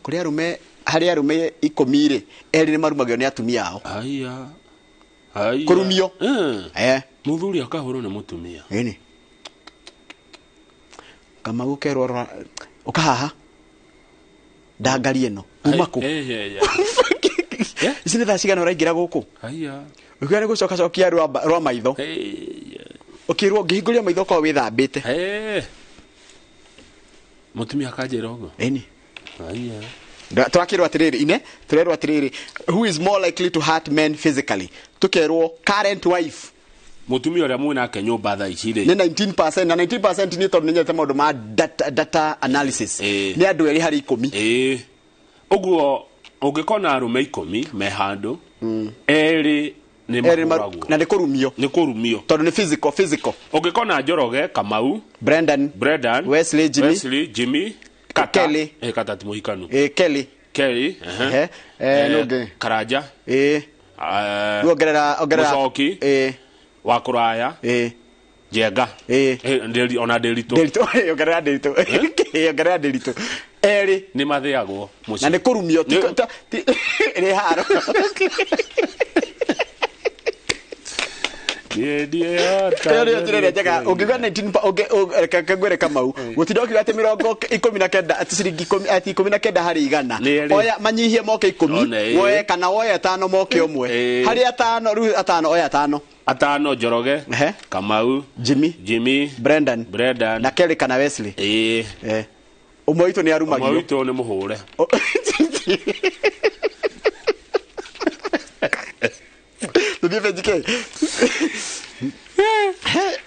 Kũrĩ arũme, harĩ arũme 10 rĩ, erĩ nĩ marumagio nĩ atumia ao. Haya. Haya. Kũrumio. Eh. Mũthuri akahũrwo nĩ mũtumia. Ĩni. Kamau ũkerwo rora ũkahaha. Ndangari ĩno. Uma kũ? Eh, eh, eh. Ici nĩ thaa cigana ũraingĩra gũkũ? Haya. Ũkiuga nĩ gũcoka cokia rwa maitho. Eh. Ũkĩrwo ũngĩhingũria maitho ũkorwo wĩthambĩte. Eh. Mũtumia akanjĩra ũguo. Ĩni. Haya. Twakĩrwo atĩrĩrĩ, ine tũrerwo atĩrĩrĩ, who is more likely to hurt men physically? Tũkerwo current wife. Mũtumia ũrĩa mwĩ nake nyũmba thaa ici rĩ. Nĩ 19%, na 19% nĩ tondũ nĩnyendete maũndũ ma data analysis. Nĩ andũ erĩ harĩ 10. Ũguo ũngĩkona arũme 10 me handũ, erĩ nĩ Erĩ mahũragwo. Na nĩ kũrumio. Nĩ kũrumio. Tondũ nĩ physical, physical. Ũngĩkona Njoroge, Kamau, Brendan, Brendan, Wesley, Jimmy. Wesley, Jimmy, Kata. Kelly. Kata ti mũhikanu. Kelly. Kelly, ehe. Ehe. Nũngĩ. Karanja. Rĩu ongerera. Mũcoki. Wa kũraya. Njenga. Ndĩri, ona Ndĩritũ. Ndĩritũ, ongerera Ndĩritũ. Ongerera Ndĩritũ. Erĩ. Nĩ mathĩagwo mũciĩ. Na nĩ kũrumio, ti Nĩ- ti, rĩ haro. Niĩ ndiĩhota Ĩyo nĩyo njĩra ĩrĩa njega. Ũngiuga 19 reke ngwĩre Kamau. Gũtinda ũkiuga atĩ mĩrongo ikũmi na kenda, atĩ ciringi ikũmi, atĩ 19 harĩ igana. Nĩ erĩ. Oya, manyihie moke 10, One, ĩĩ. woe kana woe atano moke ũmwe. Ĩĩ. Harĩ atano, rĩu atano, oya atano. Atano, Njoroge, Ehe. Kamau, Jimmy, Jimmy, Brendan, Brendan, na Kelly kana Wesley. Ĩĩ. Ũmwe witũ nĩ arumagio. Ũmwe witũ nĩ mũhũre. Tũthiĩ benji K.